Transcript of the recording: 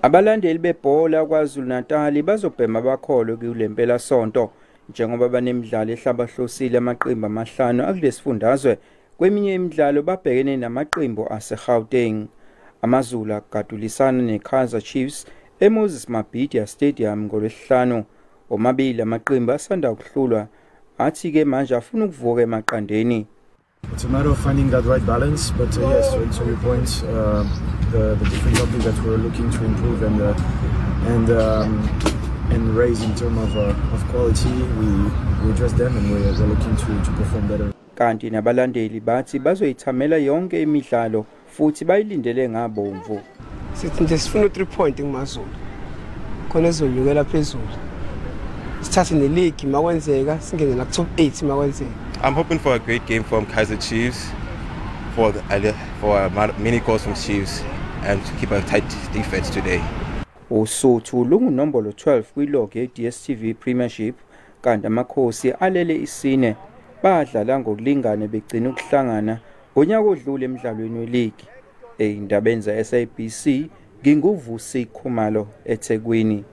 Abalandeli bebhola KwaZulu-Natal bazobhema bakholwe kule mpelasonto njengoba banemidlalo ehlabahlosile amaqembu amahlanu akulesifundazwe. Kweminye imidlalo babhekene namaqembu aseGauteng. AmaZulu agadulisana neKaizer Chiefs eMoses Mabhida Stadium ngoLwesihlanu. Omabili amaqembu asanda kuhlulwa athi-ke manje afuna ukuvuka emaqandeni. It's a matter of finding that right balance, but yes, to answer your point, the different topics that we're looking to improve and raise in terms of quality, we address them and we're looking to perform better. Kanti nabalandeli bathi bazoyithamela yonke imidlalo futhi bayilindele ngabomvu. Sithi nje sifuna u-3 point kumaZulu khona ezonyukela phezulu, sithathe ne-league makwenzeka, singene na top 8 makwenzeka. I'm hoping for a great game from Kaizer Chiefs, for many goals from Chiefs and to keep a tight defense today. Usuthu lungunombolo 12 kwi-log ye-DStv Premiership, kanti amakhosi alele isine. Badlala ngokulingana begcina ukuhlangana ngonyaka odlule emidlalweni weligi. Ey'ndabeni za-SABC, nginguVusi Khumalo, eThekwini.